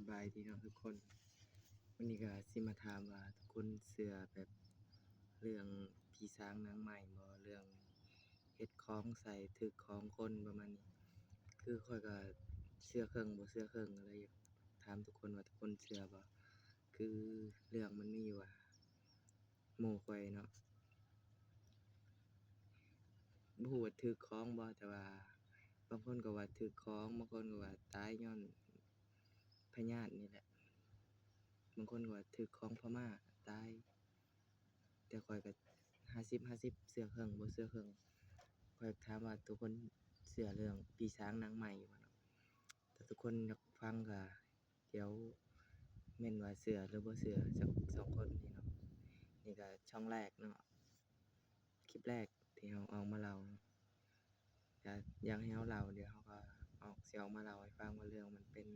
ສະບາຍດີເນາະທຸກຄົນ, ວັນນີ້ກໍຊິມາຖາມວ່າທຸກຄົນເຊື່ອແບບເລື່ອງຜີສາງນາງໄມ້ບໍ່? ເລື່ອງເຮັດຂອງໃສ່ ຖືກຂອງຄົນປະມານນີ້. ຄືຂ້ອຍກໍເຊື່ອເຄິ່ງບໍ່ເຊື່ອເຄິ່ງ, ກໍເລີຍຢາກຖາມທຸກຄົນວ່າທຸກຄົນເຊື່ອບໍ່? ຄືເລື່ອງມັນມີຢູ່ວ່າ ໝູ່ຂ້ອຍເນາະ ບໍ່ຮູ້ວ່າຖືກຂອງບໍ່, ແຕ່ວ່າບາງຄົນກໍວ່າຖືກຂອງ, ບາງຄົນກໍວ່າຕາຍຍ້ອນພະຍາດນີ້ແຫຼະ, ບາງຄົນກໍວ່າຖືກຂອງພະມ້າຕາຍ. ແຕ່ຂ້ອຍກໍຫ້າສິບຫ້າສິບ ເຊື່ອເຄິ່ງບໍ່ເຊື່ອເຄິ່ງ. ຂ້ອຍຢາກຖາມວ່າທຸກຄົນເຊື່ອເລື່ອງຜີສາງນາງໄມ້ຢູ່ບໍ່ເນາະ? ຖ້າທຸກຄົນຢາກຟັງກໍ ດຽວເມັ້ນວ່າເຊື່ອຫຼືບໍ່ເຊື່ອ ຈັກສອງຄົນນີ້ເນາະ. ນີ້ກໍຊ່ອງແລກເນາະ, ຄລິບແລກທີ່ເຮົາອອກມາເລົ່າ, ຢາກ ຢາກໃຫ້ເຮົາເລົ່າ, ດຽວເຮົາກໍອອກ ຊິອອກມາເລົ່າໃຫ້ຟັງວ່າເລື່ອງມັນເປັນ